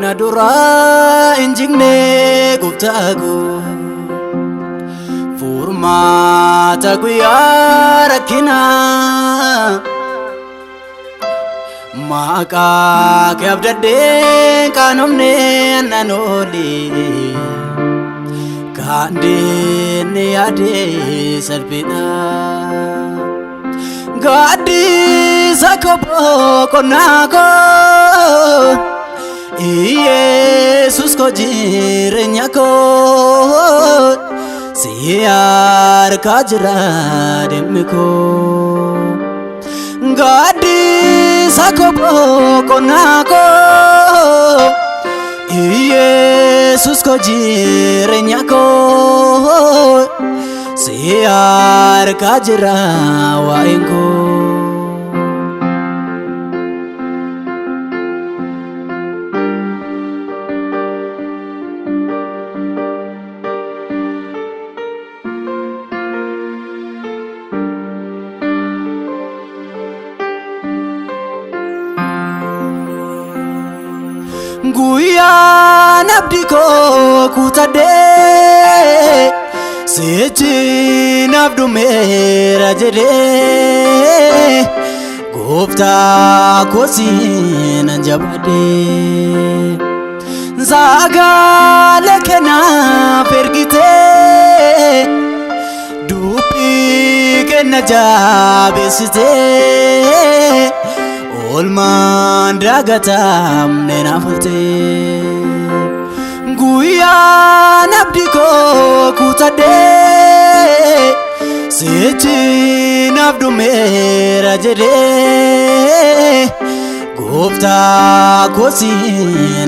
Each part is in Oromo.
Na duraa hin jigne gooftaa koo, furmaata guyyaa rakkinaa, maqaa kee abdadhee qaanofne nan oolee, kan diinni yaadee salphina. Gaaddisa koo, boqonnaa koo, Iyeesus koo, jireenya koo, si harkaa jira dhimmi koo. Gaaddisa koo, boqonnaa koo, Iyeesus koo, jireenya koo, si harkaa jira waa'een koo. Guyyaan abdii koo kutadhee, sichi naaf dhumeera jedhee, gooftaa koo nan jabadhee. Sagalee kennaaf ergitee, dubbii kenna jabeessitee, oolmaan dagatamne naaf ooltee. Guyyaan abdii koo kutadhee, sichi naaf dhumeera jedhee, gooftaa koo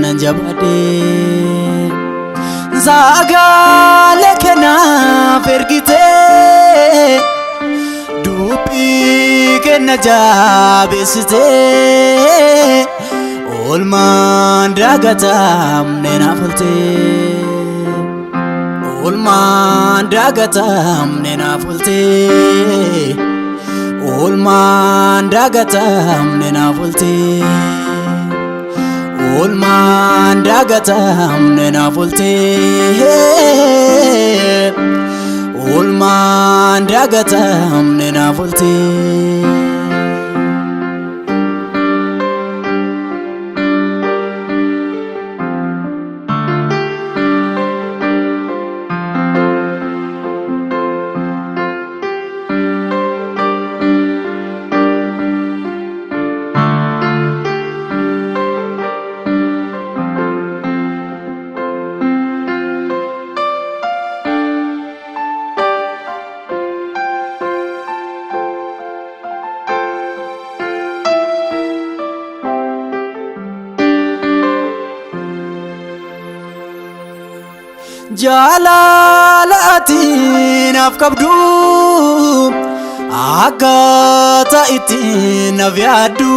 nan jabadhee. Sagalee kennaaf ergitee, dubbii kenna jabeessitee, oolmaan dagatamne naaf ooltee. Oolmaan dagatamne naaf ooltee. Oolmaan dagatamne naaf ooltee. Oolmaan dagatamne naaf ooltee. Oolmaan dagatamne naaf ooltee. Jaalala ati naaf qabdu, akkaataa itti naaf yaaddu,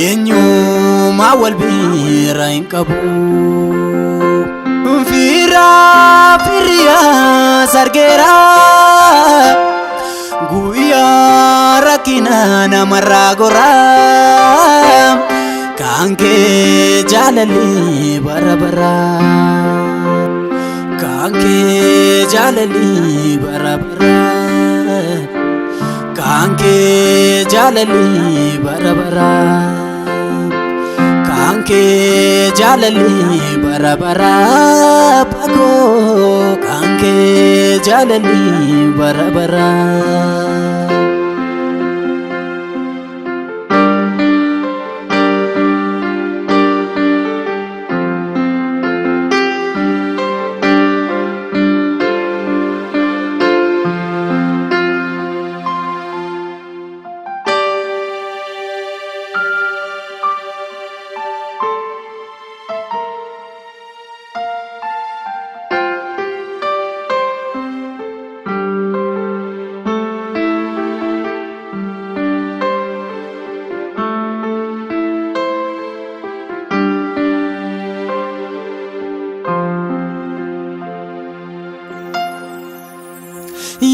eenyumaa wal bira hin qabu. Firaa firiyaa sargeera, guyyaa rakkina namarraa goraa, kan kee jaalalli bara bara. Kan kee jaalalli bara bara. Kan kee jaalalli bara bara. Kan kee jaalalli bara bara bakoo. Kan kee jaalalli bara bara.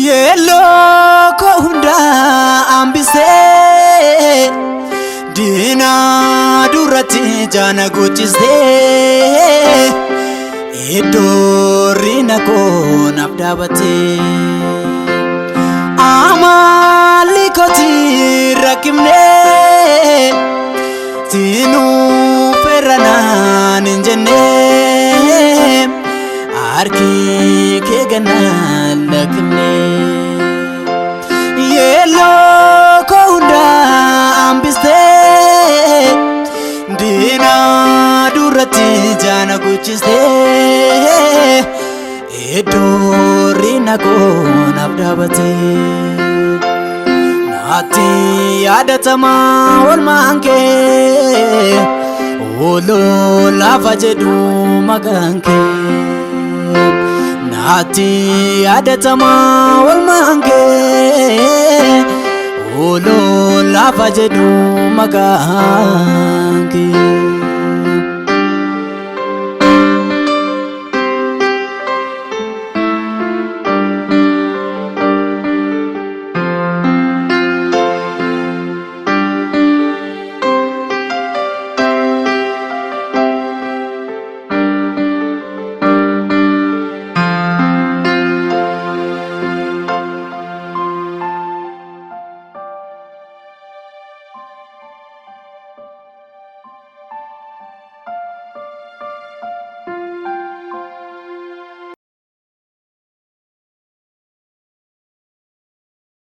Yeelloo koo hunda hambisee, diinaa duratti jaana guchistee iddoo riina koo naaf dhaabattee. Amaalli kooti rakkifnee sinuu ferranaan hin jennee harki kee gannaan lakkifnee. Yeelloo koo hundaa hambistee diina duratti jaana guchistee iddoo riina koo naaf dhaabattee. Naatti yaadatamaa oolmaan kee ooluu lafa jedhu maqaan kee. Naatti yaadatamaa oolmaan kee ooluu lafa jedhu maqaan kee.